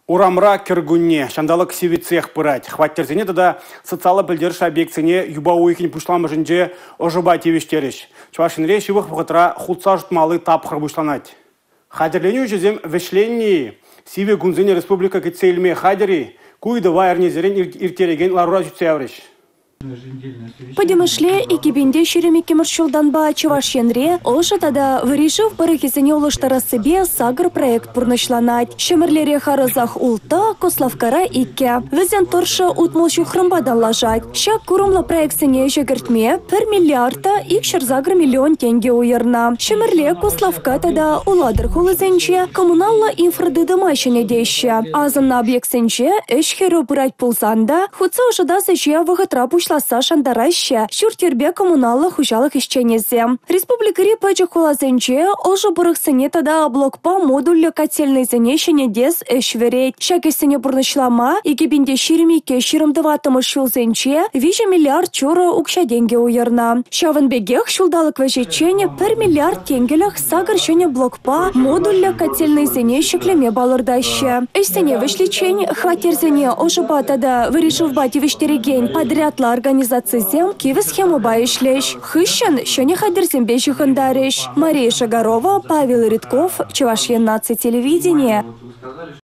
Урамра кӗркунне, ҫанталӑк сивӗтсех пырать. Хваттерсене тата социаллӑ пӗлтерӗшлӗ объектсене юпа уйӑхӗн пуҫламӑшӗнче ӑшӑпа тивӗҫтерӗҫ. Чӑваш Енре ҫывӑх вӑхӑтра хутса ӑшӑтмалли тапхӑр пуҫланать. Хатӗрленӳ ӗҫӗсем вӗҫленнӗ-и, сивӗ кунсене республика кӗтсе илме хатӗр-и? Ку ыйтӑва эрнесерен ирттерекен ларура сӳтсе яврӗҫ. Пӗтӗмӗшле 2022-мӗш ҫултанпа Чӑваш Енре ӑшӑ тата вӗри шыв пӑрӑхӗсене улӑштарассипе 8 проект пурнӑҫланать. Ҫӗмӗрлере харӑсах 6, Куславккара 2. Вӗсен тӑршшӗ 60 ҫухрӑмпа танлашать. Ҫак курӑмлӑ проектсене ӗҫе кӗртме 1 миллиард та 208 миллион тенкӗ уйӑрнӑ. Ҫӗмӗрле, Куславкка тата Улатӑр хулисенче коммуналлӑ инфратытӑма ҫӗнетеҫҫӗ. Асӑннӑ объектсенче ӗҫ хӗрӳ пырать пулсан та хутса ӑшӑтас ӗҫе вӑхӑтра пуҫласса шантараҫҫӗ ҫурт-йӗрпе коммуналлӑ хуҫалӑх ӗҫченӗсем. Республикӑри пӗчӗк хуласенче ӑшӑ пӑрӑхсене тата блокпа модульлӗ котельнӑйсене ҫӗнетес ӗҫ вӗрет. Ҫак ӗҫсене пурнӑҫлама 2022-24-мӗш ҫулсенче 3 миллиард ҫурӑ укҫа-тенкӗ уйӑрнӑ. Ҫавӑн пекех ҫулталӑк вӗҫӗччен 1 миллиард тенкӗлӗх 8 ҫӗнӗ блокпа модульлӗ котельнӑйсене ҫӗклеме палӑртаҫҫӗ. Ӗҫсене вӗҫличчен хваттерсене ӑшӑпа тата вӗри шывпа тивӗҫтерекен подрядлӑ организацисем кивӗ схемӑпа ӗҫлӗҫ. Хыҫҫӑн ҫӗнӗ хатӗрсемпе ҫыхӑнтарӗҫ. Мария Шагарова, Павел Ритков, Чӑваш Ен наци телевиденийӗ.